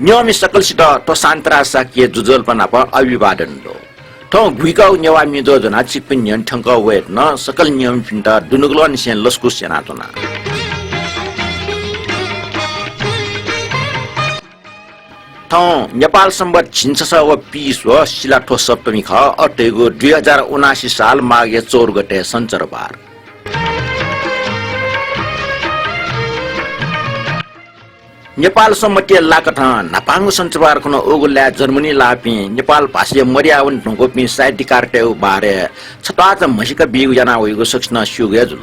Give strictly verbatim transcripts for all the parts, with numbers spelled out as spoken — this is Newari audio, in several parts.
न्यंम्ह सकलसित थ्व शान्तराज शाक्यया ज्वजलपा नाप अभिवादन दु। थौं गुइकागु नेवाः म्ये ज्वः ज्वनाः छिकपिनि न्ह्यःने थ्यंकः वयेधुन। सकल न्यंपिन्त दुनुगलंनिसें लसकुस यानाच्वना। थौं नेपाल संवत् झिंछसः व पीस्वः सिलाथ्व सप्तमी खः। अथे धइगु दुई हजार उनासी साल माघया चौध गते सञ्चरबार। नेपाल संवत्‌या लाकथं न्हापांगु सञ्चरबार खुन्हु उगु लाय् जर्मनी लाःपिं नेपाल भाषाया मदया वने धुंकूपिं साहित्यकारतय्‌गु बारे छत्वाःचा म्हसीका बीगु याना वइगु सकसिनं स्यूगु हे जुल।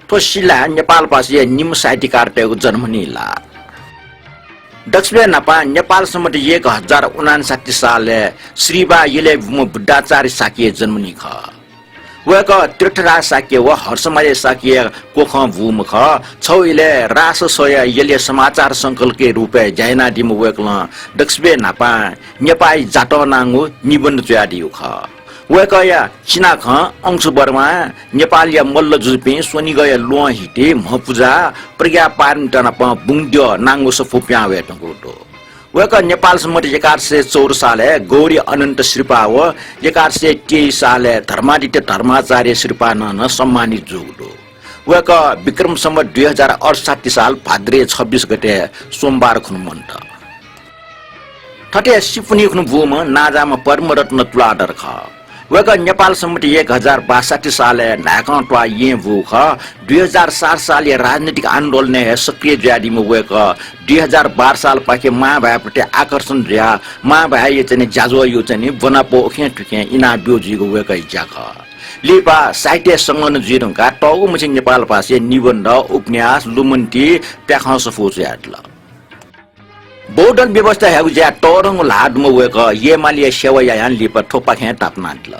थ्व सिलाय् नेपाल भाषाया निम्ह साहित्यकारतय्‌गु जर्मनी लाः। दकसिबय् न्हापां नेपाल संवत् एक हजार उनान्साठी सालय् श्रीबा यलय् बूम्ह बुद्धाचार्य शाक्य जर्मनी खः। वय्‌कः तीर्थराज शाक्य व हर्षमाया शाक्यया कोखं बूम्ह खः। छगू इलय् राससया यलया समाचार संकलकया रूपय् ज्या यानादीम्ह वय्‌कलं दकसिबय् न्हापां नेपाःया जातः नांगु निबन्ध च्वयादीगु खः। वय्‌कःया चिनाखँ अंशुवर्मां नेपालया मल्ल जुजुपिं स्वनिगःया ल्वहंहिति, म्हपुजा, प्रज्ञा पारमिता नाप बुंद्यः नांगु सफू पिहां वये धुंकूगु दु। वय्‌कः नेपाल संवत् एघार सय चौध सालय् गौरी अनन्त सिरपाः व एघार सय तेइस सालय् धर्मादित्य धर्माचार्य सिरपालं नं सम्मानित जूगु दु। वय्‌कः विक्रम संवत् दुई हजार अठसट्ठी साल भाद्र छब्बिस गते सोमबार खुन्हु मन्त। थथे सिपुनी खुन्हु बूम्ह नांजाःम्ह पद्मरत्न तुलाधर खः। वय्‌कः नेपाल संवत् एक हजार बासट्ठी सालय् न्हाय्‌कं त्वाः येँ बूगु खः। दुई हजार सात सालया राजनैतिक आन्दोलनय् हे सक्रिय जुयादीम्ह वय्‌कः दुई हजार बाह्र सालपाखे मांभाय्‌या प्रति आकर्षण जुयाः मांभाय्‌या चाहिँ ज्याझ्वःया चाहिँ ब्वनापौ उखें थुखें इनाब्यू जुइगु वय्‌कःया ज्या खः। लिपा साहित्यय् संलग्न जुइ धुंकाः तःगु मछि नेपाल भाषाया निबन्ध, उपन्यास, लुमन्ति, प्याखं सफू च्वयादिल। बहुदल व्यवस्था हयेगु ज्याय् तःधंगु ल्हाः दुम्ह वय्‌कः येँमालिया सेवा यायां लिपा थ्वपाखें तापानादिल।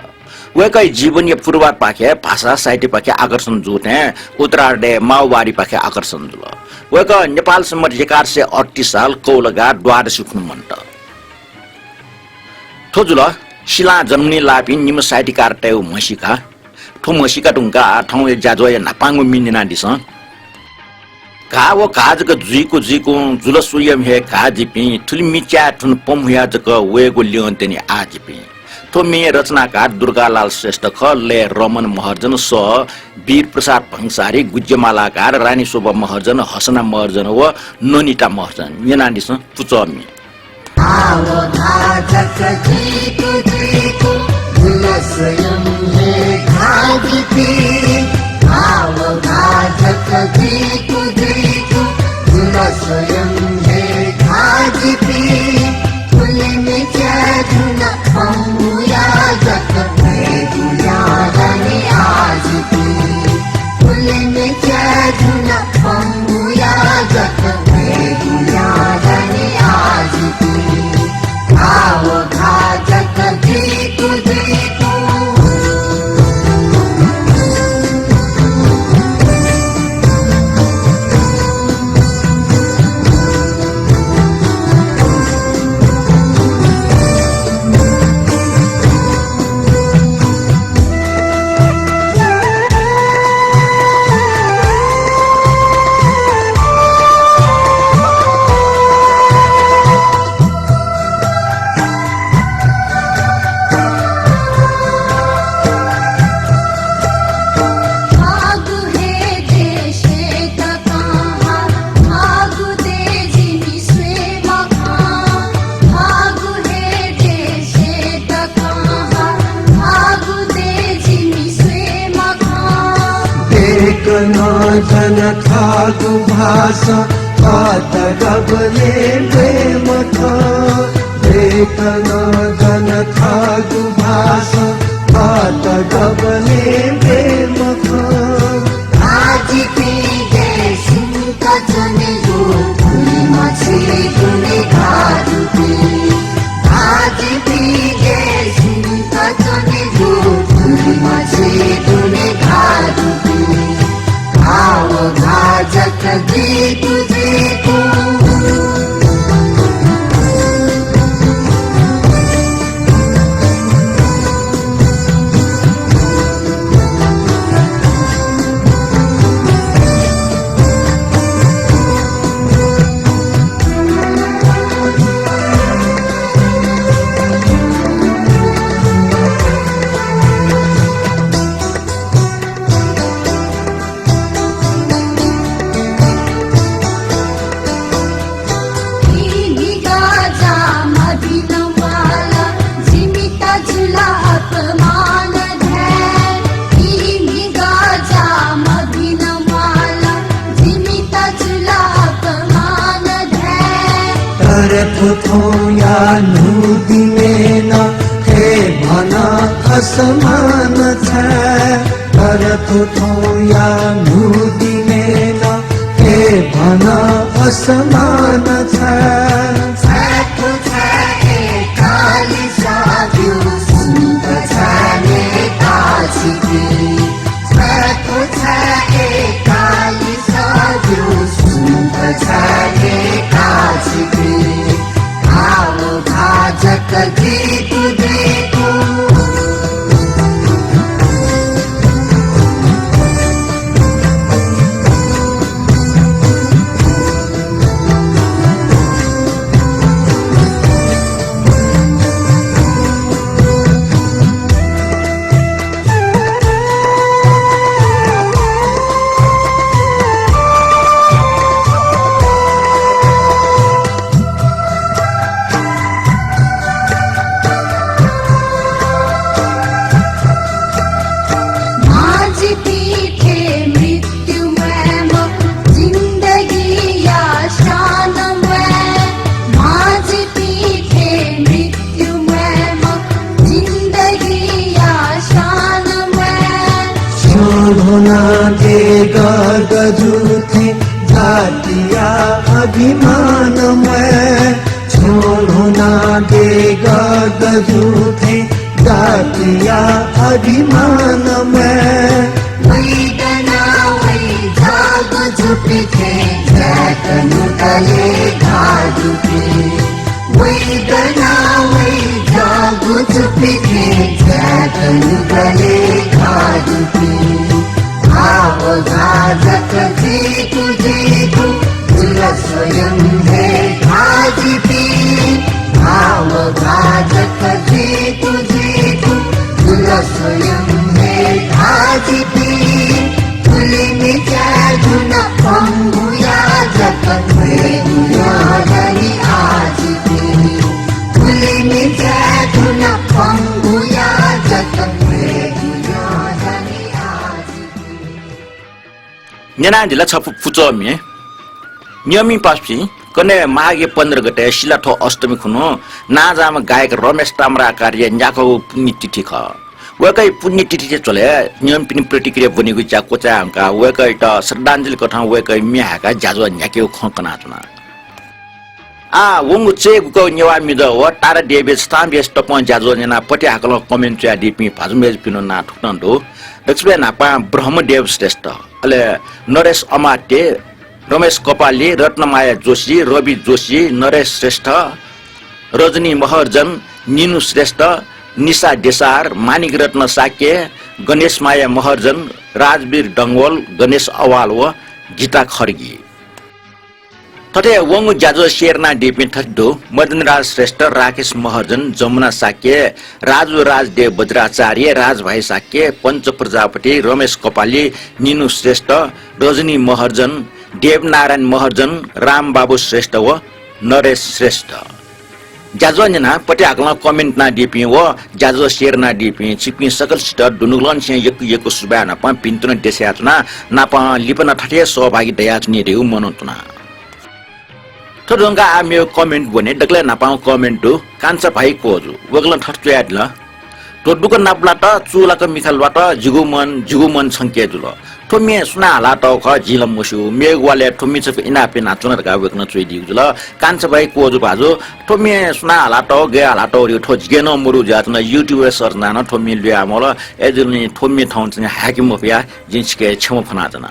वय्‌कःया जीवनया पूर्वार्धपाखे भाषा साहित्यपाखे आकर्षण जूथें उत्तरार्धय् माओवादीपाखे आकर्षण जुल। वय्‌कः नेपाल संवत् एघार सय अठतीस साल कौलगाः द्वादशी खुन्हु मन्त। थ्व जुल सिलां जर्मनी लाःपिं निम्ह साहित्यकारतय्‌गु म्हसीका। थ्व म्हसीका धुंकाः थौंया ज्याझ्वःया न्हापांगु मि न्यनादिसँ। घाः व घाः जक जुइकु जुइकुं जुल स्वयं हे घाः जिपिं, थुलि मि च्याये धुन पम्हुयाः जक वयेगु ल्यं त्यनी आः जिपिं। थ्व म्ये रचनाकार दुर्गालाल श्रेष्ठ खः, लय रमण महर्जन, सः वीर प्रसाद भन्सारी, गुज्जेमालाकार रानी शोभा महर्जन, हसना महर्जन व ननिता महर्जन। न्यनादिसँ पुचः म्ये। अरे थ्व थौंया न्हूदिनय् नं हे भन असमान छाय्। अरे थ्व थौंया न्हूदिनय् नं हे भन असमान छाय्। छाय् थ्व छाय् एकालिस ब्यू सुम्क छाय् नेकाः छिपिं। छ्यं ल्ह्वना देगः दजु थें जातिया अभिमान म्वाये। छ्यं ल्ह्वना देगः दजु थें जातिया अभिमान म्वाये। वइ दना वइ जागु जुपिं थें जात नुगलय् घाः दुपिं। वइ दना वइ जागु जुपिं थें जात नुगलय् घाः दुपिं। भावघाः जक जुइगु जुइगु जुल स्वयं हे घाः जिपिं। भावघाः जक जुइगु जुइगु जुल स्वयं हे घाः जिपिं। गुलिमि चाय् धुन पंगुया जक ख्वय् गुयः दनि आः जिपिं। गुलिमि चाय् धुन पंगुया जक ख्वय् गुयः दनि आः जिपिं। न्यनादिल छपु पुचःमि। नियमित पासापिं, कन्हय् माघया पन्ध्र गते सिलाथ्व अष्टमी खुन्हु नांजाःम्ह गायक रमेश ताम्राकारया न्याक्वःगु पुण्यतिथि खः। वय्कःया पुण्यतिथि झ्वलय् नियमितपिनि प्रतिक्रिया ब्वनेगु ज्या क्वचाय् धुंकाः वय्कःयात श्रद्धाञ्जलि कथं वय्कःया म्ये हाय्काः ज्याझ्वः न्ह्याकेगु खँ कनाच्वना। आः वंगु चय् गुकःगु नेवाः म्ये व तारा देवी छथां बेस तकं ज्याझ्वः न्यनाः पति हाकलं comment च्वयादीपिं भाजु मय्जुपिनिगु नां थुकथं दु। दकलय् न्हापां ब्रह्मदेव श्रेष्ठ, अले नरेश अमात्य, रमेश कपाली, रत्नमाया जोशी, रवि जोशी, नरेश श्रेष्ठ, रजनी महर्जन, निनु श्रेष्ठ, निशा देशार, मानिक रत्न शाक्य, गणेशमाया महर्जन, राजवीर डंगोल, गणेश अवाल व गीता खड्गी। थथे वंगु ज्याझ्वः share यानादीपिं थथे दु, मदनराज श्रेष्ठ, राकेश महर्जन, जमुना शाक्य, राजु राजदेव बज्राचार्य, राजभाइ शाक्य, पञ्च प्रजापति, रमेश कपाली, निनु श्रेष्ठ, रजनी महर्जन, देवनारायण महर्जन, रामबाबु श्रेष्ठ व नरेश श्रेष्ठ। ज्याझ्वः न्यनाः पति हाकलं comment यानादीपिं व ज्याझ्वः share यानादीपिं छिकपिं सकलसित दुनुगलंनिसें यक्व यक्व सुभाय् न्हापां भिंतुना देछानाच्वना। नापं लिपा नं थथे हे सहभागी दयाच्वनेधइगु मनंतुना। थ्व धुंकाः आः मेगु comment ब्वने। दकलय् न्हापांगु comment दु कान्छा भाइ कोजु। वय्कलं थथे च्वयादिल, थ्व दुःख नापलात, चूलाक मिखा ल्वात, जिगु मन, जिगु मन छंके जुल। थ्व म्ये सुनां हालातःगु खः, जिं ला मस्यू। मेगु वालय् थ्व म्ये छपु इनाप यानाच्वना धकाः वय्कलं च्वयादीगु जुल। कान्छा भाइ कोजु भाजु, थ्व म्ये सुनां हालातःगु, गय् हालातःगु धइगु थ्व जिके नं मदु जुयाच्वन। YouTube-य् search यानाः नं थ्व म्ये लुया मवल। अय्जूगुलिं थ्व म्ये थौं चाहिँ हाय्के मफया, जिं छिके क्षमा फ्वनाच्वना।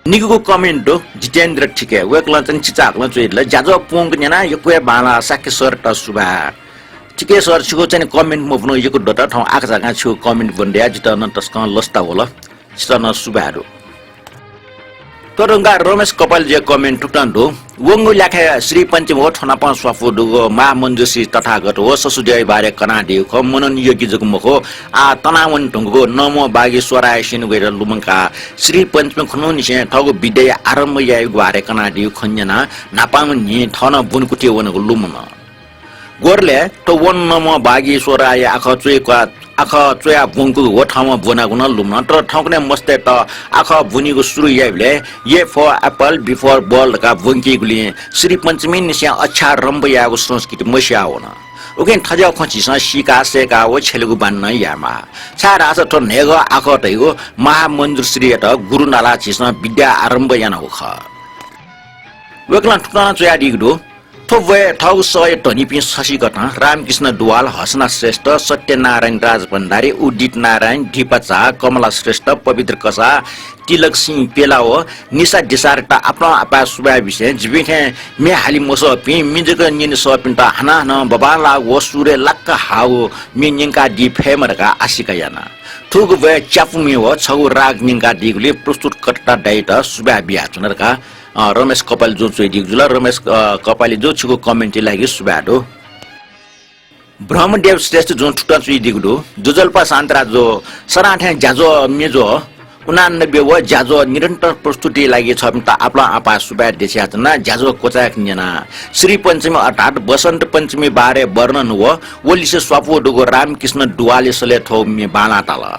निगूगु comment दु जितेन्द्र थिके, वय्कलं चाहिँ चिचाहाकलं च्वयादिल, ज्याझ्वः पूवंक न्यनाः यक्व हे बांलाः, शाक्य सरयात सुभाय्। थिके सर, छिगु चाहिँ comment मपुनु यक्व दत, थौं आकाझाकां छिगु comment ब्वने दयाः जितः नं तसकं लसता वल। छितः नं सुभाय् दु। थ्व धुंकाः रमेश कपालीजुया comment थुकथं दु। वंगु ल्याखय् श्री पञ्चमी व थ्व नापं स्वापू दुगु महामञ्जुश्री तथागत व ससुद्यःया बारे कनादीगु खः, मनन योग्य जक मखु, आः तनावने धुंकूगु नमो वागीश्वराय सिनिगु हे लुमंकाः श्री पञ्चमी खुन्हुनिसें थःगु विद्याया आरम्भ याइगु बारे कनादीगु खँ न्यनाः न्हापांगु न्हि थः नं बुँकुथिइ वनेगु लुमन। गोरलय् थ्व ओं नमो वागीश्वराय आखः च्वय् क्वय् आखः च्वया ब्वंकूगु व थःम्हं ब्वनागु नं लुमन। तर थौंकन्हय् मस्तय्त आखः ब्वनीगु सुरु याइबलय् A for apple, B for ball धकाः ब्वंकीगुलिं श्री पञ्चमी निसें अक्षारम्भ यायेगु संस्कृति मस्याः वन। उकिं थज्याःगु खँ झीसं सीका, सय्का व छ्यलेगु बानी नं यायेमाः। छाय्धाःसा थ्व न्हय्गः आखः धइगु महामञ्जुश्रीयात गुरु नालाः झीसं विद्या आरम्भ यानागु खः। वय्कलं थुकथं च्वयादीगु दु। थ्व ब्वय् थःगु सःया धनीपिं छसिकथं रामकृष्ण दुवाल, हसना श्रेष्ठ, सत्यनारायण राजभण्डारी, उदित नारायण, दीपा झा, कमला श्रेष्ठ, पवित्र कसाः, तिलक सिंह पेला व निशा दिसारयात आपालं आपाः सुभाय् बिसें जिपिं थें म्ये हाले मसःपिं म्ये जक न्यने सःपिन्त हानं हानं बांबांलाःगु व सुरय् लाक्क हाःगु म्ये न्यंकादी फयेमा धकाः आशिका याना। थुगु ब्वय् च्यापु म्ये व छगू राग न्यंकादीगुलिं प्रस्तुतकर्ता दाइयात सुभाय् बियाच्वना धकाः अ, रमेश कपाली जुं च्वयादीगु जुल। रमेश, अ, कपाली जु, छिगु comment-या लागि सुभाय् दु। ब्रह्मदेव श्रेष्ठ जुं थुकथं च्वयादीगु दु। ज्वजलपा शान्तराज जु, सदां थें ज्याझ्वः म्ये ज्वः, उनानब्बे व ज्याझ्वः निरन्तर प्रस्तुतिया लागि छपिन्त आपालं आपाः सुभाय् देछानाच्वना। ज्याझ्वः क्वचाय्क न्यना। श्री पञ्चमी अर्थात् वसन्त पञ्चमी बारे वर्णन व व लिसे स्वापू दुगु रामकृष्ण दुवालया सलय् थ्व म्ये बांलाः ताल।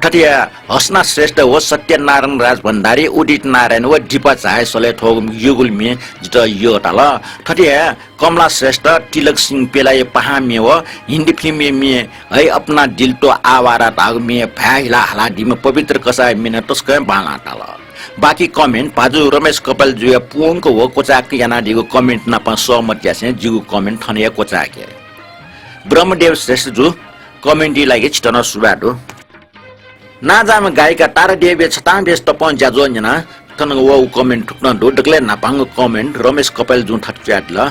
थथे हे हसना श्रेष्ठ व सत्यनारायण राजभण्डारी, उदित नारायण व दीपा झाया सलय् थ्व युगल म्ये जितः यःताल। थथे हे कमला श्रेष्ठ, तिलक सिंह पेलाया पाहां म्ये व हिन्दी फिल्मया म्ये है अपना दिल तो आवारा धाःगु म्ये भाय् हिला हालादीम्ह पवित्र कसाःया म्ये नं तसकं बांलाः ताल। बाकी comment भाजु रमेश कपाली जुया पूवंक व क्वचाय्क यानादीगु comment नाप सहमत यासें जिगु comment थन हे क्वचाय्के। ब्रह्मदेव श्रेष्ठ जु, comment-या लागि छितः नं सुभाय् दु। नांजाःम्ह गायिका तारादेवीया छतां बेस तपं ज्याझ्वः न्यनाः थन वःगु comment थुकथं दु। दकलय् न्हापांगु comment रमेश कपाली जुं थथे च्वयादिल।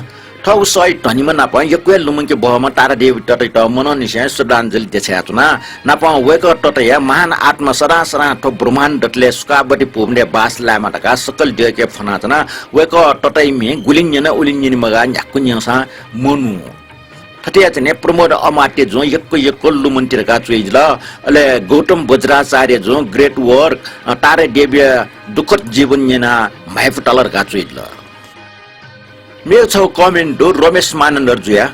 थःगु सःया धनीम्ह नाप यक्व हे लुमंके बहःम्ह तारादेवी ततायात मनंनिसें श्रद्धाञ्जलि देछानाच्वना। नापं वय्कः तताया महान आत्मा सदां सदां थ्व ब्रह्माण्ड दतले सुखावती भुवनय् बास लायेमा धकाः सकल द्यःके फ्वनाच्वना। वय्कः तताया म्ये गुलि न्यन उलि न्यने मगाः न्ह्याक्व न्यंसां मन्वः। थथे याःथें प्रमोद अमात्य जुं यक्व यक्व लुमंति धकाः च्वयादिल। अले गौतम वज्राचार्य जुं great work, अ, तारादेवीया दुःखद जीवन न्यनाः म्हाइपुताल धकाः च्वयादिल। मेगु छगू comment दु रमेश मानन्धर जुया।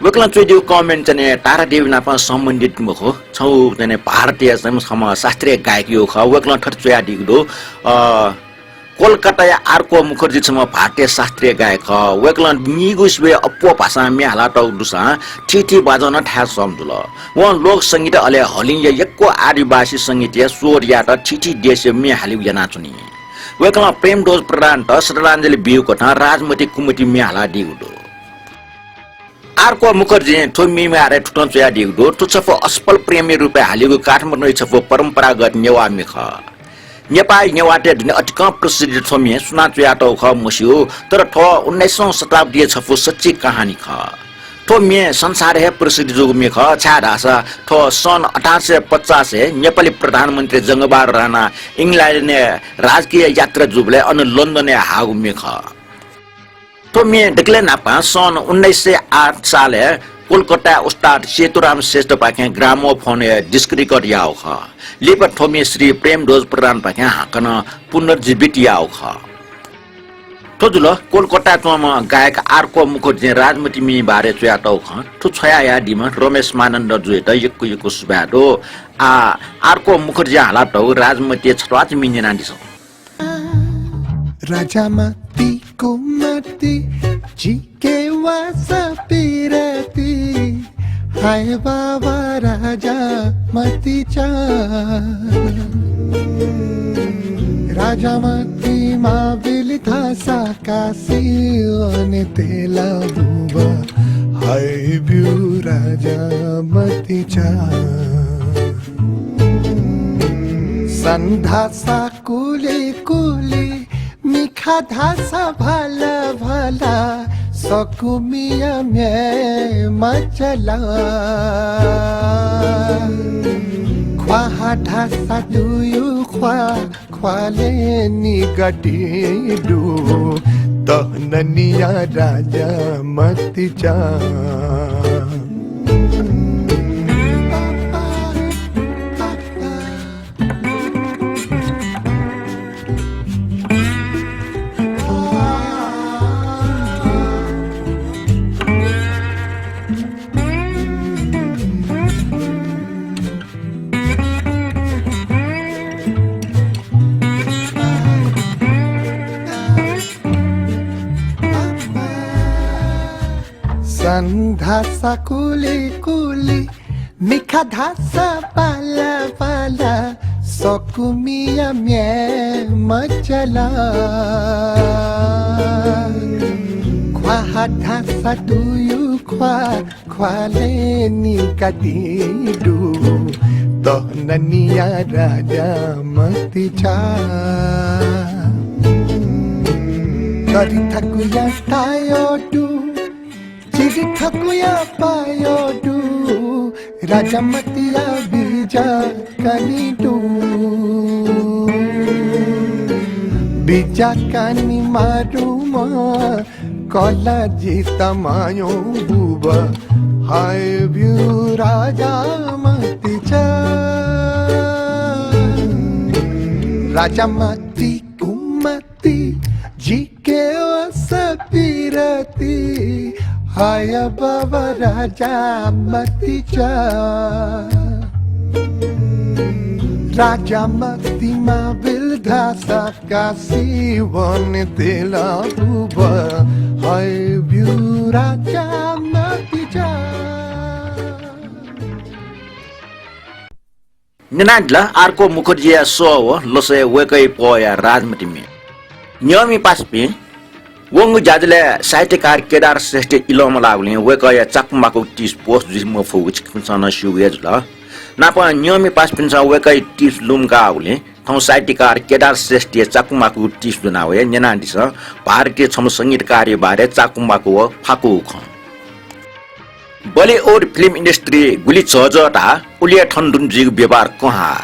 वय्कलं च्वयादीगु comment चाहिँ तारादेवी नाप सम्बन्धित मखु, छगू चाहिँ भारतीय चाहिँ छम्ह शास्त्रीय गायकयागु खः। वय्कलं थथे च्वयादीगु दु, अ, कोलकाताया आर क मुखर्जी छम्ह भारतीय शास्त्रीय गायक खः। वय्कलं निगू सिबय् अप्वः भाषां म्ये हालातःगु दुसां थीथी बाजं नं थाये सःम्ह जुल। वं लोक संगीत अले हलिंया यक्व आदिवासी संगीतया स्वर यायेत थीथी देशय् म्ये हालेगु यानाच्वनी। वय्कलं प्रेमध्वज प्रधानत श्रद्धाञ्जलि बीगु कथं राजमति कुमति म्ये हालादीगु दु। आर क मुखर्जीं थ्व म्ये बारे थुकथं च्वयादीगु दु। थ्व छपु असफल प्रेमया रूपय् हालीगु काठमाडौंया छपु परम्परागत नेवाः म्ये खः। नेपाःया नेवाःतय् दुने अतिकं प्रसिद्ध थ्व म्ये सुनां च्वयातःगु खः मस्यू, तर थ्व उन्नाइसौं शताब्दीया छपु सच्ची कहानी खः। थ्व म्ये संसारय् हे प्रसिद्ध जूगु म्ये खः, छाय्धाःसा थ्व सन् अठार सय पचासय् नेपाली प्रधानमन्त्री जंगबहादुर राणा इङ्ल्यान्डय् राजकीय यात्रा जूबलय् अन लन्डनय् हाःगु म्ये खः। थ्व म्ये दकलय् न्हापां सन् उन्नाइस सय आठ सालय् कोलकाताय् उस्ताद सेतुराम श्रेष्ठपाखें ग्रामोफोनय् disc record याःगु खः। लिपा थ्व म्ये श्री प्रेमध्वज प्रधानपाखें हाकनं पुनर्जीवित याःगु खः। थ्व जुल कोलकाताय् च्वंम्ह गायक आर क मुखर्जीं राजमति म्ये बारे च्वयातःगु खँ। थ्व छ्वयाहयादीम्ह रमेश मानन्धर जुयात यक्व यक्व सुभाय् दु। आः आर क मुखर्जीं हालातःगु राजमतिया छत्वाःचा म्ये न्यनादिसँ। राजामति कुमति चिके वासा पिरती, हाय बाबा राजामति चा। राजामति माबिल थासा कासी वने तेला बुबा, हाय ब्यू राजामति चा। सन्धासा कुले कुले, मिखा धासा भला भला, सकुमिया म्ये मचला। ख्वाहा धासा दुयु ख्वा, ख्वाले निगटी दु, तहननिया राजामति चा। धाःसा कुलिकुलि, मिखा धाःसा पालापाला, सकु मिया म्ये मचला। ख्वाः धाःसा तुयु ख्वाः, ख्वालय् निकाति दु, तःन्हनिया राजामतिचा। करि थाकुया ताय् दु, चिरि थाकुया पाय् दु, राजामतिया बिजा कानि दु। बिजा कानि मारुमा कला जिता मायो बुबा, हाय ब्यू राजामतिचा। राजामति कुमति, जिके वसा पिरति, हाय बाबा राजामतिचा। राजामति माबिल धाःसा काशी वन तेला बुबा, हाय ब्यू राजामतिचा। न्यनादिल आर के मुखर्जीया सः व लसय् वय्कःया पहःया राजमति म्ये। न्यंमि पासापिं, वंगु ज्याझ्वलय् साहित्यकार केदार श्रेष्ठ इलंम्ह लाःगुलिं वय्कःया चाकु माकुगु tips post जुइ मफुगु छिकपिन्सं नं स्यूगु हे जुल। नापं न्यंमि पासापिन्सं वय्कःया tips लुमंकाःगुलिं थौं साहित्यकार केदार श्रेष्ठया चाकु माकुगु tips ज्वना वये। न्यनादिसँ, भारतीय छम्ह संगीतकारया बारे चाकु माकु व फाकुगु खँ। Bollywood film industry गुलि झःझः धाः, उलि हे थन दुने जुइगु ब्यवहार कहाः।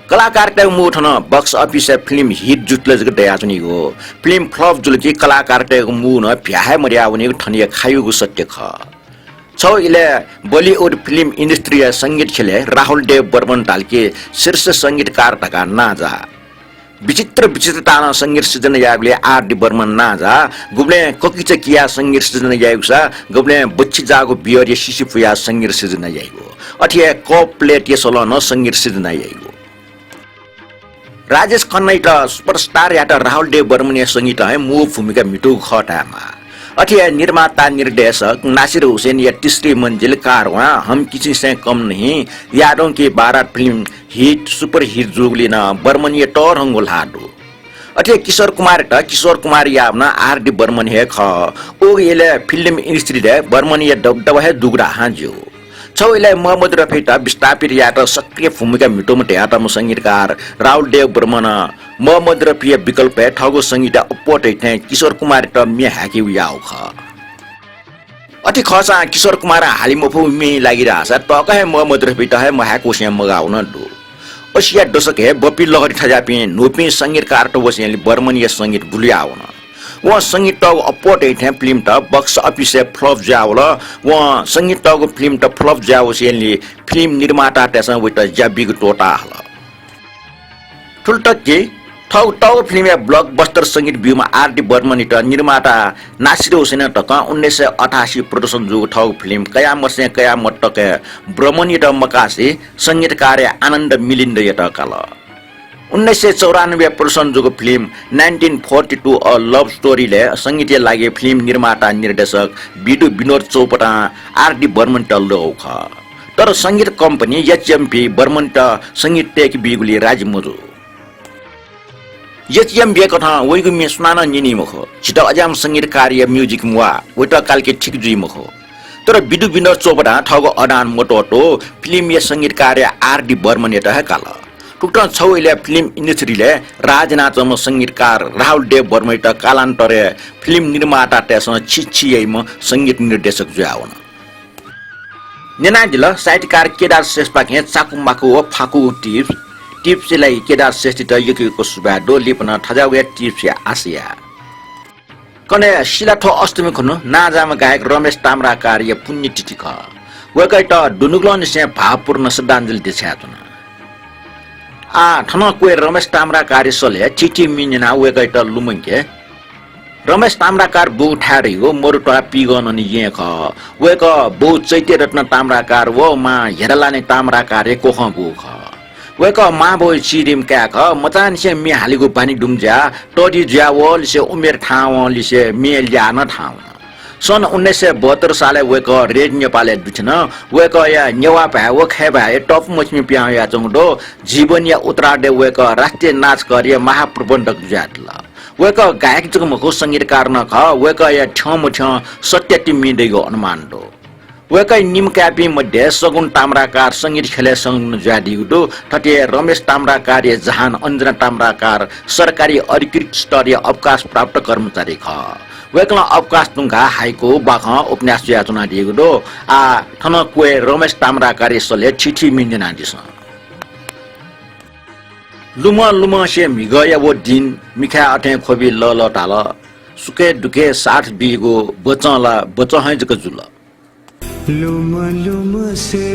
कलाकारतय्गु मू थन box office-य् film hit जुल जक दयाच्वनीगु, film flop जुल कि कलाकारतय्गु मू नं भ्या हे मदया वनीगु थनया खायूगु सत्य खः। छगू इलय् Bollywood film industry-या संगीत ख्यलय् राहुल देव बर्मन धाल कि शीर्ष संगीतकार धकाः नांजाः। विचित्र विचित्र तालं संगीत सिर्जना याःगुलिं आर डी बर्मन नांजाः। गुबलें ककिचा कियाः संगीत सिर्जना याइगु सा, गुबलें बच्छि जाःगु beer-या सिसि पुयाः संगीत सिर्जना याइगु। अथे हे cup plate-या सलं नं संगीत सिर्जना याइगु। राजेश खन्नायात superstar यायेत राहुल देव बर्मनया संगीतं हे मू भूमिका म्हितूगु खः धायेमाः। अथे हे निर्माता निर्देशक नासिर हुसैनया तीसरी मंजिल, कारवां, हम किसी से कम नहीं, यादों की बारात film hit, super hit जूगुलिं नं बर्मनया तःधंगु ल्हाः दु। अथे हे किशोर कुमारयात किशोर कुमार याःम्ह नं आर डी बर्मन हे खः। उगु इलय् film industry-य् बर्मनया दबदबा हे दुगु धाःसां ज्यू। छगू इलय् मोहम्मद रफीयात विस्थापित यायेत सक्रिय भूमिका म्हितूम्ह धयातःम्ह संगीतकार राहुल देव बर्मनं मोहम्मद रफीया विकल्पय् थःगु संगीतया अप्वः तइ थें किशोर कुमारयात म्ये हाय्केगु याःगु खः। अथे खःसां किशोर कुमारं हाले मफुगु म्येया लागि धाःसा तःकं हे मोहम्मद रफीयात हे महाय्कूसें मगाः वन दु। अशीया दशकय् बप्पी लहरी थज्याःपिं न्हूपिं संगीतकारत वसेंलि बर्मनया संगीत बुलुया वन। वं संगीत तःगु अप्वः तइ थें film त box office-य् flop जुयावल। वं संगीत तःगु film त flop जुयावसेंलि film निर्मातातय्सं वयात ज्या बीगु त्वःताहल। थुलि तक कि थःगु तःगु film-य् blockbuster संगीत ब्यूम्ह आर डी बर्मनयात निर्माता नासिर हुसैनं तकं उन्नाइस सय अठासी production जूगु थःगु film कयामतसें कयामत तकय् बर्मनयात मकासे संगीतकारया आनन्द मिलिन्दयात काल। उन्नाइस सय चौरानब्बे production जूगु film nineteen forty two A Love Story-लय् संगीतया लागि film निर्माता निर्देशक विधु विनोद चौपटां आर डी बर्मनयात ल्वःगु खः। तर संगीत कम्पनी एचएमभी बर्मनयात संगीत तय्के बीगुलिइ राजी मजू। एचएमभी कथं वइगु म्ये सुनानं न्यनी मखु। झीत अज्याःम्ह संगीतकारया music म्वाः, वयात कालके ठीक जुइ मखु। तर विधु विनोद चोपडां थःगु अडान मत्वःतू film-या संगीतकारया आर डी बर्मनयात हे काल। थुकथं छगू इलय् film industry-लय् राज यानाच्वंम्ह संगीतकार राहुल देव बर्मनयात कालान्तरय् film निर्मातातय्सं छि छि याइम्ह संगीत निर्देशक जुयावन। न्यनादिल साहित्यकार केदार श्रेष्ठपाखें चाकु माकु व फाकुगु tips। Tips-या लागि केदार श्रेष्ठयात यक्व यक्व सुभाय् दु। लिपा नं थज्याःगु हे tips-या आशा या। कन्हय् सिलाथ्व अष्टमी खुन्हु नांजाःम्ह गायक रमेश ताम्राकारया पुण्यतिथि खः। वय्कःयात दुनुगलंनिसें भावपूर्ण श्रद्धाञ्जलि देछानाच्वना। आः थनं क्वय् रमेश ताम्राकारया सलय् थीथी म्ये न्यनाः वय्कःयात लुमंके। रमेश ताम्राकार बूगु थाय् धइगु मरुत्वाः पीगंननी येँ खः। वय्कः बौ चैत्यरत्न ताम्राकार व मां हेरालानी ताम्राकारया कोखं बूगु खः। वय्कः मांबौया चिरिम्ह काय् खः। मचांनिसें म्ये हालेगु बानी दुम्ह जुयाः तःधि जुयावःलिसे उमेर थाहां वंलिसे म्ये ल्याः नं थाहां वन। सन् उन्नाइस सय बहत्तर सालय् वय्कः रेडियो नेपालय् दुथ्यन। वय्कःया नेवाः भाय् व खय् भाय् तःपु मछिमि पिहां वयाच्वंगु दु। जीवनया उत्तरार्धय् वय्कः राष्ट्रिय नाचघरया महाप्रबन्धक जुयादिल। वय्कः गायक जक मखु, संगीतकार नं खः। वय्कःया थ्यंमथ्यं सत्याति मि दइगु अनुमान दु। वय्कःया निम्ह काय्पिं मध्ये सगुन ताम्राकार संगीत ख्यलय् संलग्न जुयादीगु दु। थथे हे रमेश ताम्राकारया जहान अञ्जना ताम्राकार सरकारी अधिकृत स्तरया अवकाश प्राप्त कर्मचारी खः। वय्कलं अवकाश धुंकाः हाइकु, बाखं, उपन्यास जुयाच्वनादीगु दु। आः थन क्वय् रमेश ताम्राकारया सलय् थीथी मि न्यनादिसँ। लुमं लुमंसे म्हिगःया व दिं, मिखाय् अथें ख्वबि लःल्हाः धाल। सुखय् दुःखय् साथ बीगु बचं ला बचं हे जक जुल। लुमं लुमंसे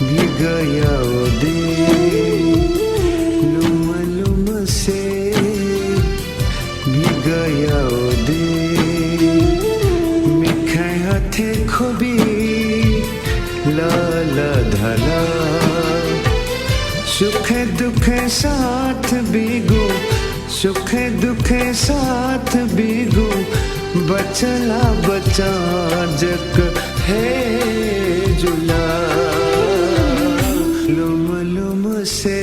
म्हिगःया व दिं, लुमं लुमंसे म्हिगःया व दिं, मिखाय् अथें ख्वबि लःल्हाः धाल। सुखय् दुःखय् साथ बीगु, सुखय् दुःखय् साथ बीगु बचं ला बचं जक हे जुल। लुमं लुमंसे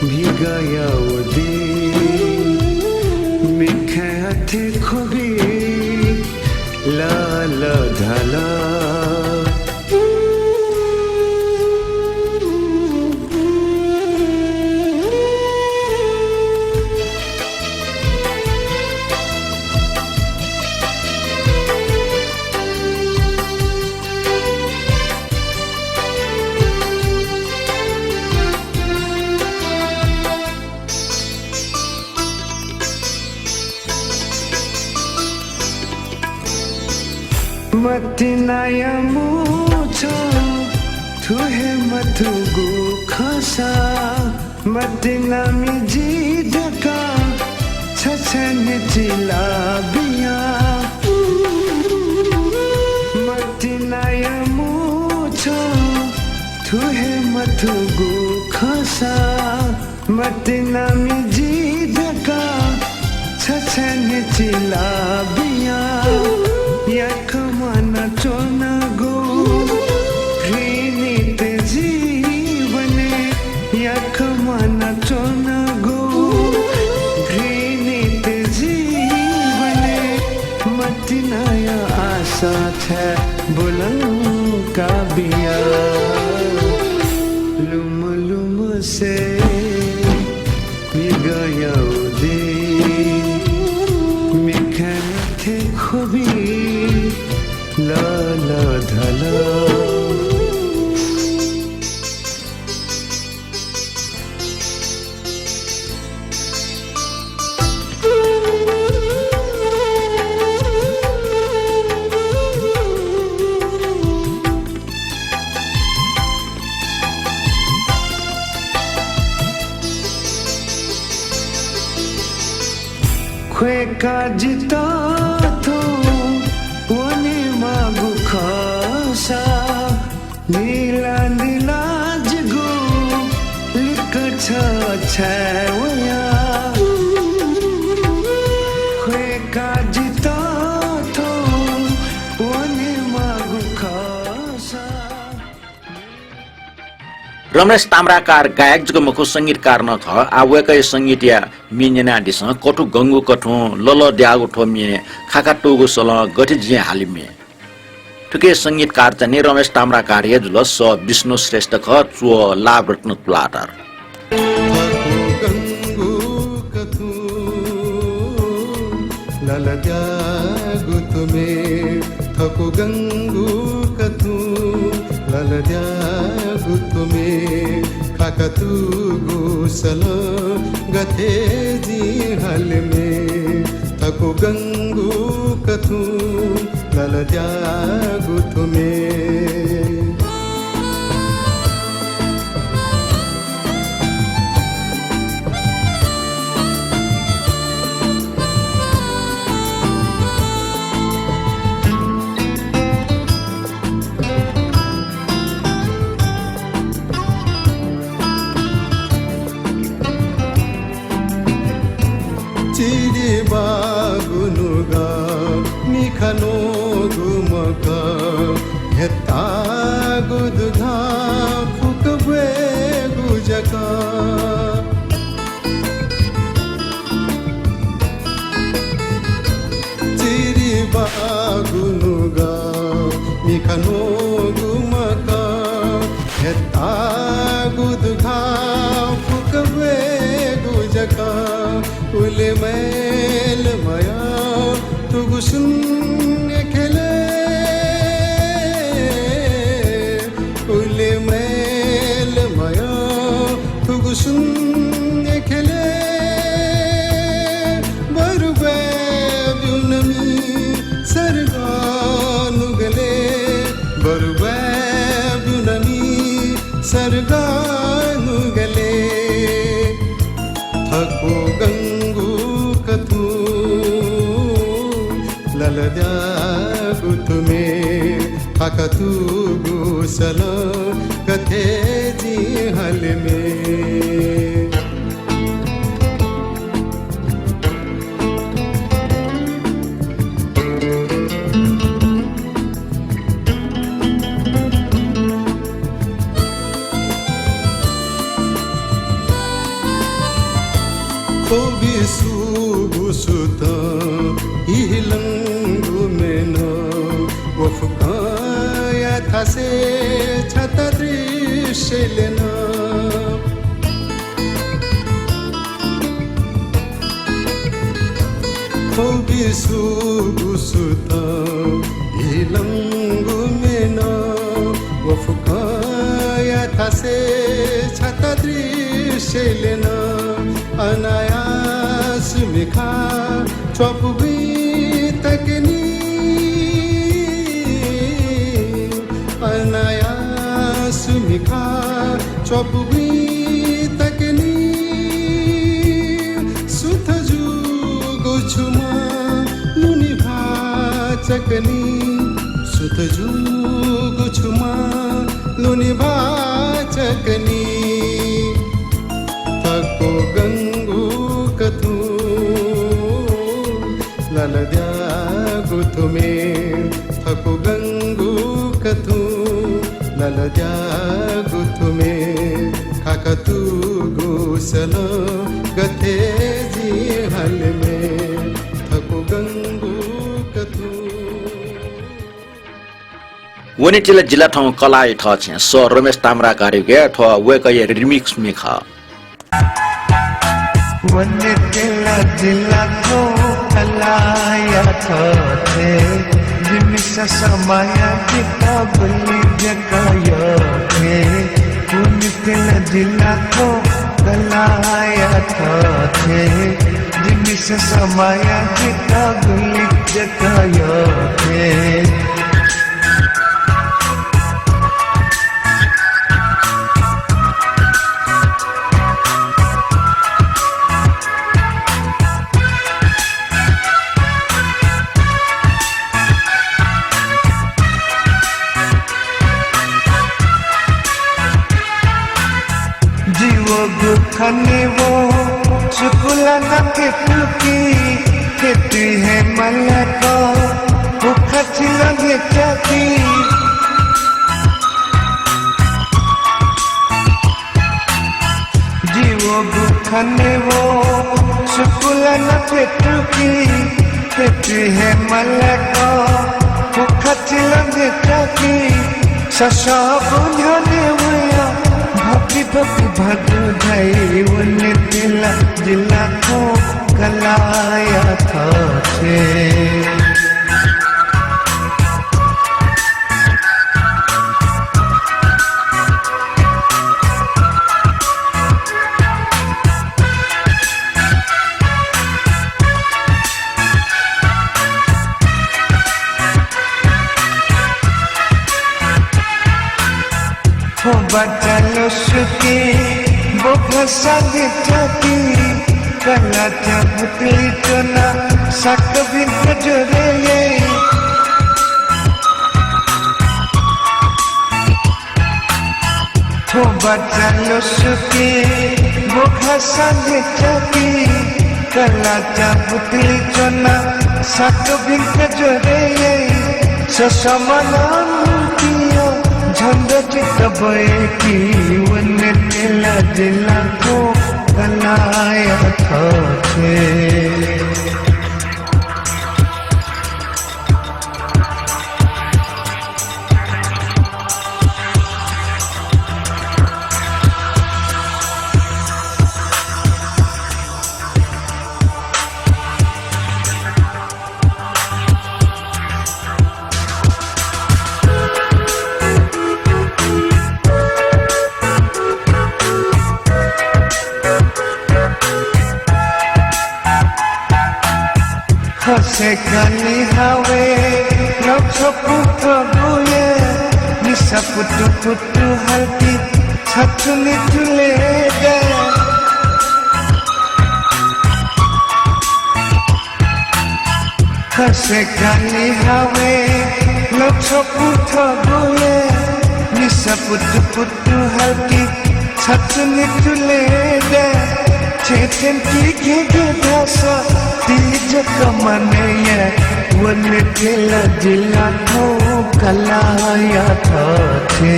म्हिगःया व दिं, मिखाय् अथें ख्वबि लःल्हाः धाल। मतिनाया मू छं थुहे मथूगु खंसा, मतिनामि जि धकाः छछाय् न्ह्यचिला बिया। मतिनाया मू छं थुहे मथूगु खंसा, मतिनामि जि धकाः छछाय् न्ह्यचिला बिया। याकनं म्वानाच्वनागु घृणित जीवनय्, याकनं म्वानाच्वनागु घृणित जीवनय्, मतिनाया आशा छाय् बुलंका बिया। लुमं लुमंसे म्हिगःया व दिं, मिखाय् अथें ख्वबि लःल्हाः धाल। ख्वय्काः जितः थौं वनेमाःगु खःसा, निला निला जिगु लिक्क छछाय् वया। ख्वय्काः जितः थौं वनेमाःगु खःसा। रमेश ताम्राकार गायक जक मखु, संगीतकार नं खः। आः वय्कःया संगीतया म्ये न्यनादिसँ। कथुगंगु कथुं लःल्हाः धाःगु थ्व म्ये, खाखातूगु सलं गथे जिं हाले म्ये। थुकी संगीतकार चाहिँ नि रमेश ताम्राकार हे जुल। सः विष्णु श्रेष्ठ खः, च्वः लाभरत्न तुलाधर। थकुगंगु कथुं लःल्हाः धाःगु थ्व म्ये, थकुगंगु कथुं लःल्हाः धाःगु थ्व म्ये, खाखातूगु सलं गथे जिं हाले म्ये। थकुगंगु कथुं लःल्हाः धाःगु थ्व म्ये। चिरिबाःगु नुगः उले मैल मया तुगु सुन्ने खेले, उले मैल मया तुगु सुन्ने खेले, बरु ब्वाँय् ब्यूनमि सर्ग नुगले, बरु ब्वाँय् ब्यूनमि सर्ग नुगले। थकु गंगु कथुं ललद्यागु थुमे, थाकातुगु सलं गथे जिं हलेमे। ख्वबि सुगु सुतं हिलंगु मेनं, व फुक्कया थासय् छता दृश्य ल्यन। ख्वबि सुगु सुतं हिलंगु मेनं, व फुक्कया थासय् छता दृश्य ल्यन। अनायास मिखा च्वपुगुइ तकनि, अनायास मिखा च्वपुगुइ तकनि, सुथ जूगु छुमा लुनि भाचकनि, सुथ जूगु छुमा लुनि भाचकनि। थकु गंगु कथुं ललद्यागु थुमे, थकु गंगु कथुं ललद्यागु थुमे, खाकातुगु सलं गथे जिं हलेमे, थकु गंगु कथुं। वनेत्यला जिल्ला थौं कलाःया थःछेँ, स्व रमेश ताम्राकारीया, थ्व वय्कःया remix म्ये खः। वनेत्यला जिल्ला थौं कलाःया थःछेँ, जिमिसं समयं जितः गुलि जक यःथें। वनेत्यला जिल्ला थौं कलाःया थःछेँ, जिमिसं समयं जितः गुलि जक यःथें। जि वःगु खनेवं सुकुला नं फ्यतुकी, फ्यतुइ हे मलाक भुखा थिल न्ह्यथ्याकी। जि वःगु खनेवं सुकुला नं फ्यतुकी, फ्यतुइ हे मलाक भुखा थिल न्ह्यथ्याकी। ससःगु न्ह्यःने वया भति भति भादु धाइ। वनेत्यला जिल्ला थौं कलाःया थःछेँ। थ्व बाचा लसकुस बोफसा न्ह्यथ्याकी, कलाःच्या भुतुलि च्वना साक भिंक ज्वरय् याइ। थ्व बाचा लसकुस बोफसा न्ह्यथ्याकी, कलाःच्या भुतुलि च्वना साक भिंक ज्वरय् याइ। ससःम्ह नं मुक्तिया झन्डा चित बय्की, वनेत्यला जिल्ला थौं कलाःया थःछेँ। सेकानी हावे लक्ष पुथगुये, निसा पुतु पुतु हल्की छथुनी तुले दे। सेकानी हावे लक्ष पुथगुये, निसा पुतु पुतु हल्की छथुनी तुले दे। छेथेन की घे घे धासा ती जक मनय् वने थेला जिला थौ कलाया थथे।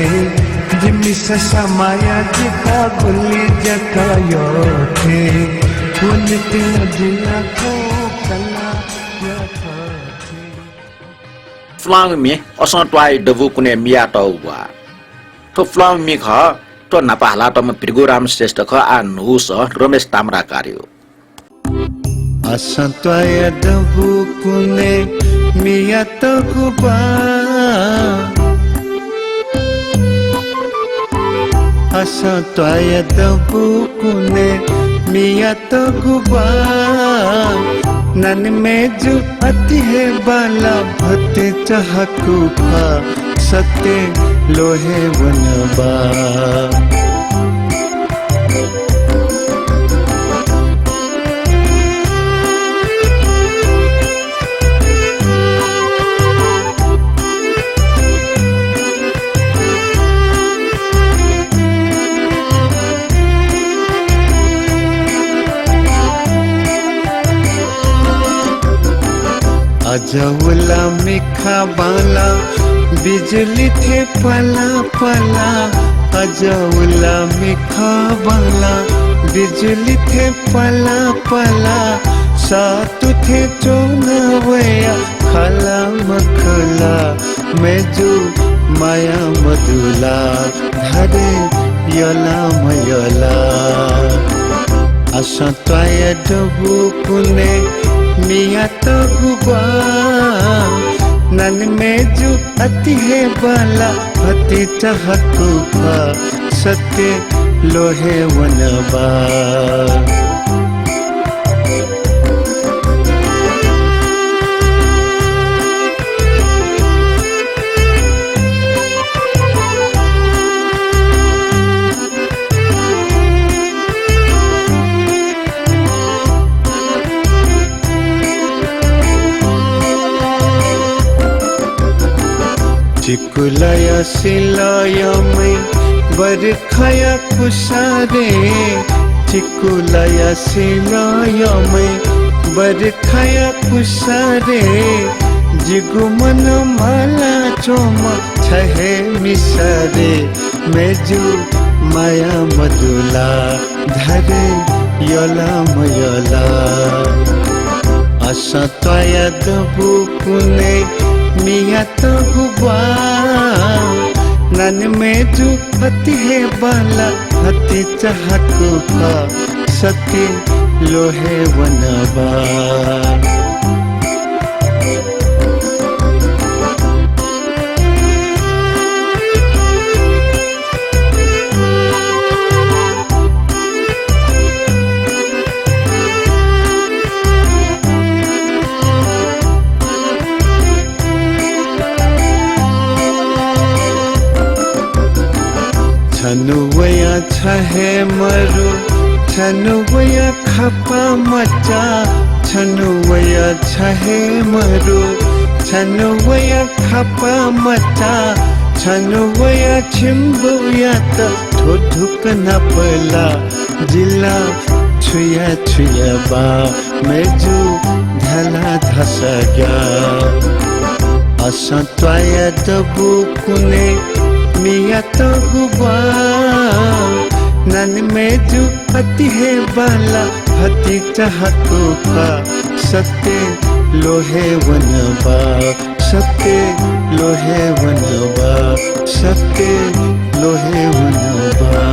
जिमिसं समाया जिता गुलि जक यथे। वने थेला जिला थौ कलाया थथे। फ्लांग म्ये असं त्वाःया दबू कुने मियातःगु ग्वाः। थ्व फ्लांग म्ये खः। थ्व न्हापा हालातःम्ह भृगुराम श्रेष्ठ खः। आः न्हूसः रमेश ताम्राकारया। असं त्वाःया दबू कुने मियातःगु ग्वाः। असं त्वाःया दबू कुने मियातःगु ग्वाः। नानी मय्जु अति हे बांला भतिचा हाकु खः। सत्य ल्वहे वनबा। अजौला मिखा बांला बिजुली थें पला पला। अजौला मिखा बांला बिजुली थें पला पला। सत्तु थें च्वना वया खला मखला। मय्जु माया मदुला धारे यला मयला। असं त्वाःया दबू कुने मियातःगु ग्वाः। नानी मय्जु अति हे बांला भतिचा हाकु खः। सत्य ल्वहे वनबा। चिकुलया सिलयमय् बरखाया कुसारे, चिकुलया सिलयमय् बरखाया कुसारे, जिगु मन मला च्वंम्ह छ हे मिसारे, मय्जु माया मदुला धारे यला मयला। असं त्वाःया दबू कुने मियातःगु ग्वाः। नानी मय्जु अति हे बांला भतिचा हाकु खः। सत्य ल्वहे वनबा। छन्हु वया छ हे मरु, छन्हु वया खापा मचा, छन्हु वया छ हे मरु, छन्हु वया खापा मचा, छन्हु वया छिम्बुयात थ्व धुकं नापला जिला छुया छुया बा। मय्जु धाला धासा ग्याः। असं त्वाःया दबू कुने मियातःगु ग्वाः। नानी मय्जु अति हे बांला भतिचा हाकु खः। सत्य ल्वहे वनबा, सत्य ल्वहे वनबा, सत्य ल्वहे वनबा।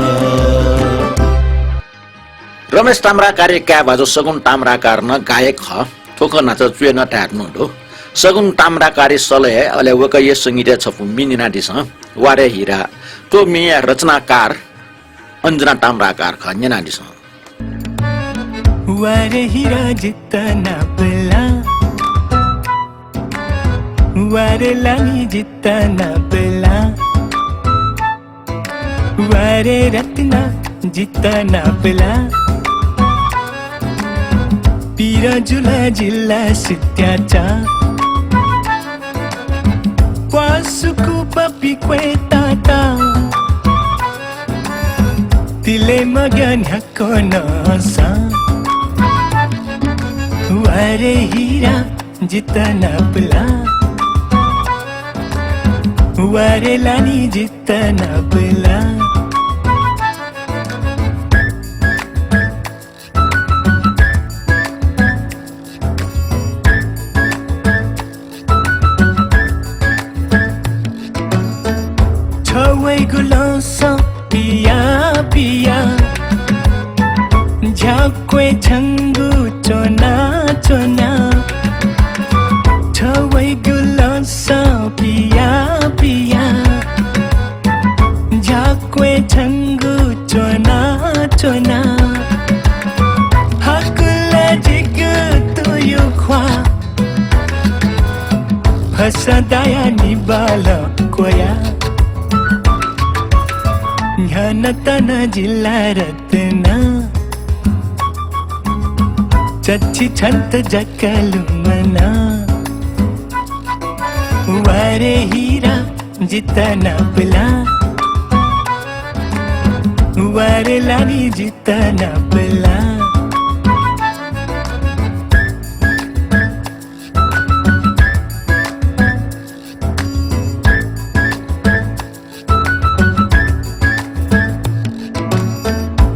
रमेश ताम्राकारया काय् भाजु सगुन ताम्राकार नं गायक खः। थ्व खँ न्हाचः च्वय् नं धाये धुन दु। सगुन ताम्राकारया सलय्, अले वय्कःया संगीतय् छपु म्ये न्यनादिसँ। वारे हिरा। थ्व म्येया रचनाकार अञ्जना ताम्राकार खः, न्यनादिसँ। वारे हिरा जितः नापला, वा रे लालि जितः नापलाः। वा रे रत्न जितः नापलाः। पिर जुल जिल्ला सित्याचा। वा सुकु पपि क्वय् ताता। तिले मग्या न्ह्याक्व नसा। वा रे हिरा जितः नापलाः। वा रे लालि जितः नापलाः। छवैगु लँसं पिया पिया। झ्याक्वय् छंगु च्वना च्वना। छवैगु लँसं पिया पिया। झ्याक्वय् छंगु च्वना च्वना। हाकुला जिगु तुयु ख्वाः। फसा दाया निबालं क्वया। न्ह्यःने तन जिल्ला रत्न। चच्छि छन्त जक लुमना। वा रे हिरा जितः नापलाः। वा रे लालि जितः नापलाः।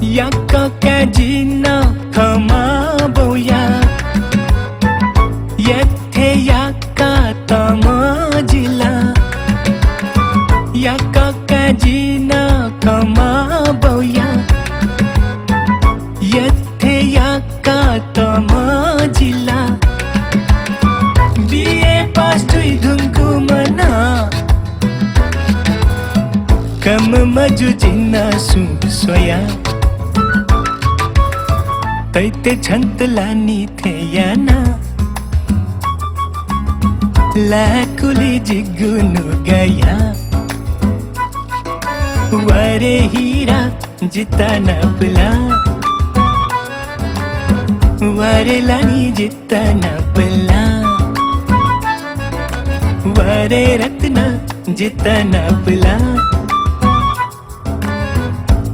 याकः काय् जि नं खमा बौया। यथे याका तम जिला। याकः काय् जि नं खमा बौया। यथे याका तम जिला। बिए पास जुइ धुंकूम्ह नं। कम मजू जिं नं सुं स्वया। तैते छन्त लानि थें याना। लाकुलि जिगु नुगया। वा रे हिरा जितः नापलाः। वा रे लालि जितः नापलाः। वा रे रत्न जितः नापलाः।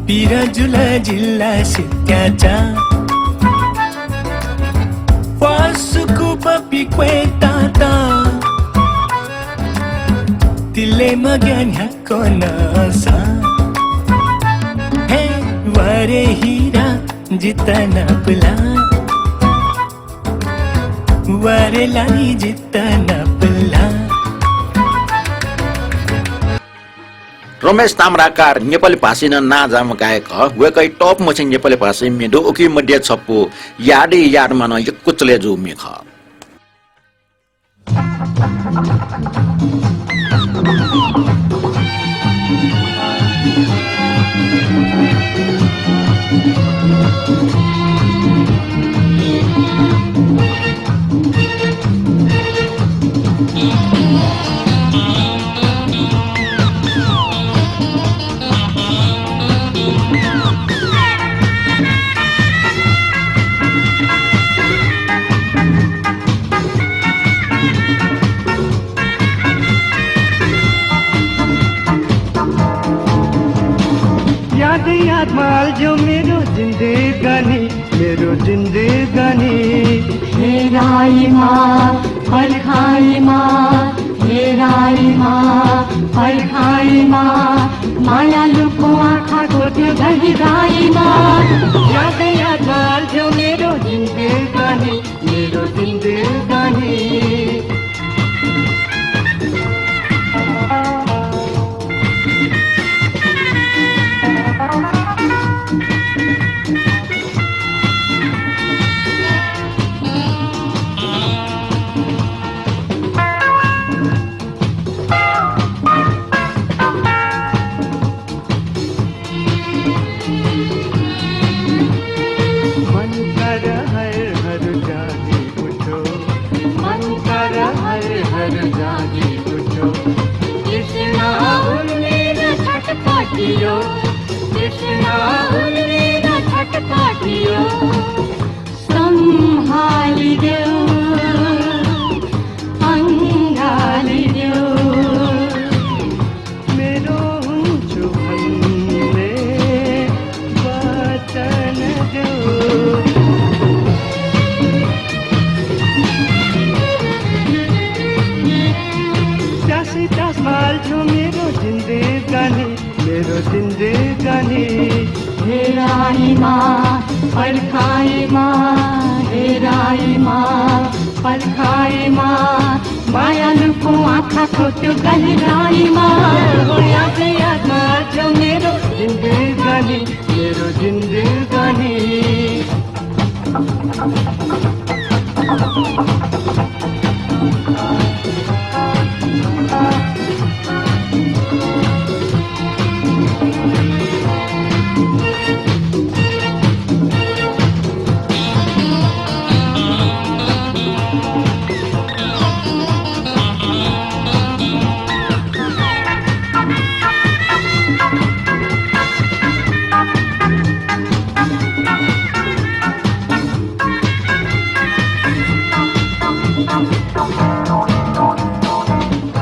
पिर जुल जिल्ला सित्याचा। वा सुकु पपि क्वय् ताता। तिले मग्या न्ह्याक्व नसा। हे वा रे हिरा जितः नापलाः। वा रे लालि जितः नापलाः। रमेश ताम्राकार नेपाली भाषाय् नं नांजाःम्ह गायक खः। वय्कःया top मछि नेपाली भाषाय् म्ये दु। उकी मध्ये छपु यादै यादमा नं यक्व चले जूगु म्ये खः। याद यादमा अल्झ्यो मेरो जिन्दगानी, मेरो जिन्दगानी। हेराइमा, पर्खाइमा, हेराइमा, पर्खाइमा, मायालुको आँखाको त्यो दहिदाइमा। याद यादमा अल्झ्यो मेरो जिन्दगानी, मेरो जिन्दगानी। पर्खाइमा, हेराइमा, पर्खाइमा, मायालुको आँखाको त्यो गहिराइमा। याद यादमा आजको मेरो जिन्दगानी, मेरो जिन्दगानी।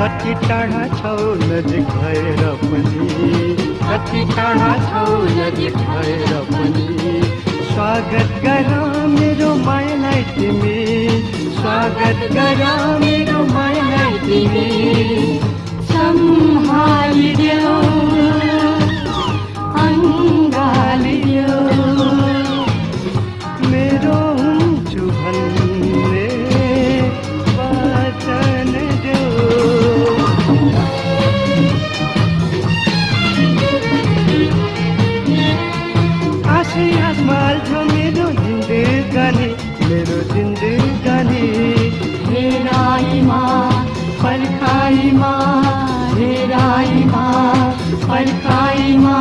कति टाढा छौ नजिक भएर पनि, कति टाढा छौ नजिक भएर पनि, स्वागत गर मेरो मायालाई तिमी, स्वागत गर मेरो मायालाई तिमी। सम्हालिदेऊ, अँगालिदेऊ। मेरो हुन्छु भन्ने वचन देऊ। आशै आशमा हाल्छ मेरो जिन्दगानी, मेरो जिन्दगानी। हेराइमा, पर्खाइमा, हेराइमा, पर्खाइमा,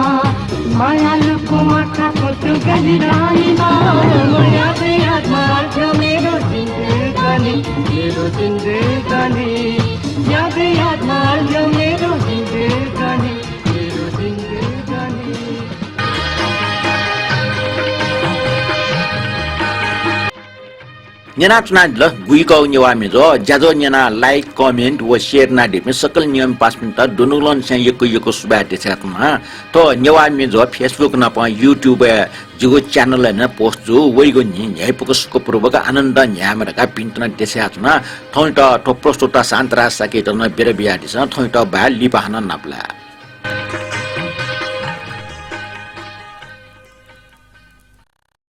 मायालुको आँखाको त्यो गहिराइमा। याद यादमा हाल्छ मेरो जिन्दगानी, मेरो जिन्दगानी। याद यादमा हाल्छ मेरो जिन्दगानी, मेरो जिन्दगानी। न्यनाच्वनादिल गुइकःगु नेवाः म्ये ज्वः। ज्याझ्वः न्यनाः like, comment व share यानादीपिं सकल नियम पासापिन्त दुनुगलंनिसें यक्व यक्व सुभाय् देछानाच्वना। थ्व नेवाः म्ये ज्वः Facebook नाप YouTube-य् जिगु channel-य् नं post जू। वइगु न्हि न्ह्याइपुक सुखपूर्वक आनन्द न्ह्यायेमा धकाः भिंतुना देछानाच्वना। थौंयात थ्व प्रस्तुता शान्तराज शाक्ययात नं बिदा बियादिसँ। थौंयात बाय्, लिपा हानं नापलाये।